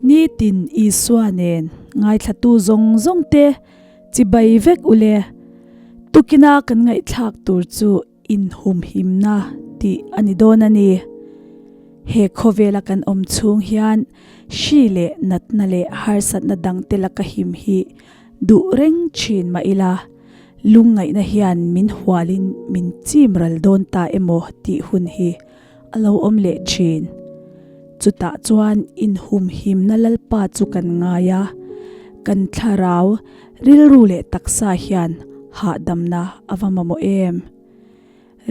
Nitin Isua nen ngaithlatu zawng zawng te chibai vek ule. Tukina kan ngaihthlak tur chu inhumhimna tih a ni dawn a ni. He khawvela kan awm chhung hian hri leh natna leh harsatna dangte laka him hi duh reng thin mah ila, lungngaihna hian min hualin min chim ral dawn ta emaw tih hun hi a lo awm leh thin. Chutah chuan inhumhimna Lalpa chu kan ngai a, kan thlarau rilru leh taksa hian hahdamna a va mamawh em?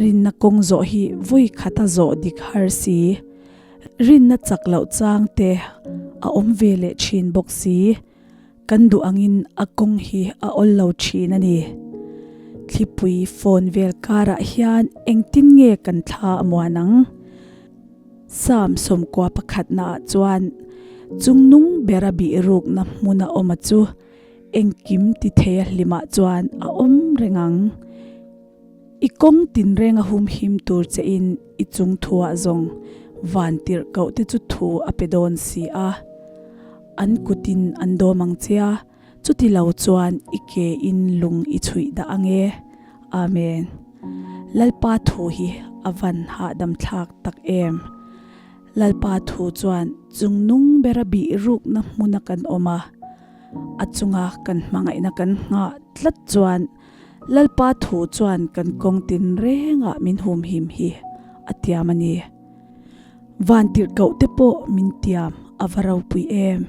Rinna kawng zawh hi vawi khata zawh dik har si, rinna chak loh chang te a awm ve leh thin bawk si. Kan duh angin a kawng hi a awl lo thin a ni. Thlipui phone vel karah hian engtin nge kan thla a muan ang? Psalm 91 naah chuan chungnung bera bih rukna hmuna awma chu engkim ti thei a hlimah chuan a awm reng ang. I kawng tinreng a humhim tur che in i chung thuah zawng van tirh koh te chu thu a pe dawn si a. An kutin an dawm ang che a, chuti lo chuan i ke in lung i chhuih dah ang e. Amen. Lalpa thu hi a van hahdam thlak tak em. Lalpa thu chuan chungnung bera bih rukna hmuna kan awm a, a chunga kan hmangaihna kan nghah tlat chuan Lalpa thu chuan kan kawng tinrengah min humhim hi a tiam a ni. Vantirhkoh te pawh min tiam a va ropui em.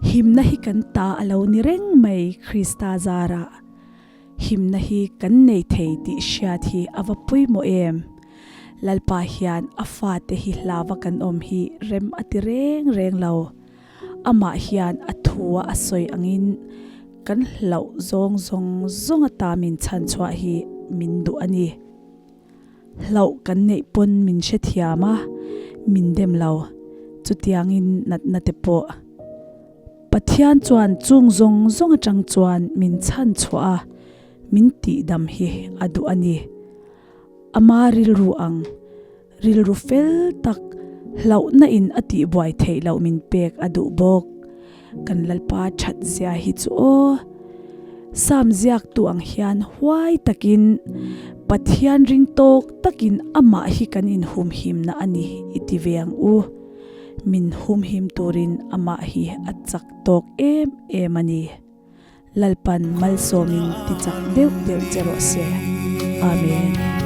Himna hi kan ta a lo ni reng mai Krista zarah. Himna hi kan nei thei tih hriat hi a va pawimawh em. Lalpa hian a fate hi hlava kan awm hi rem a ti reng reng lo. Amah hian a thua a sawi angin kan hlauh zawng zawng zawng ata min chhan chhuah hi min duh a ni. Hlauh kan neih pawn min hrethiam a, min dem lo. Chutiangin natna te pawh. Pathian chuan chung zawng zawng atang chuan min chhan chhuah a, min tihdam hi a duh a ni. Ama rilru ang. Rilru fel tak, hlauhna in a tihbuai theih loh min pek a duh bawk. Kan Lalpa that zia hi chu aw. Sam ziaktu ang hian huai takin Pathian ring tawk takin amah hi kan inhumhimna a ni i ti ve ang u. Min humhim turin amah hi a chak tawk em em a ni. Lalpan malsawmin ti chak deuh deuh che rawh se. Amen.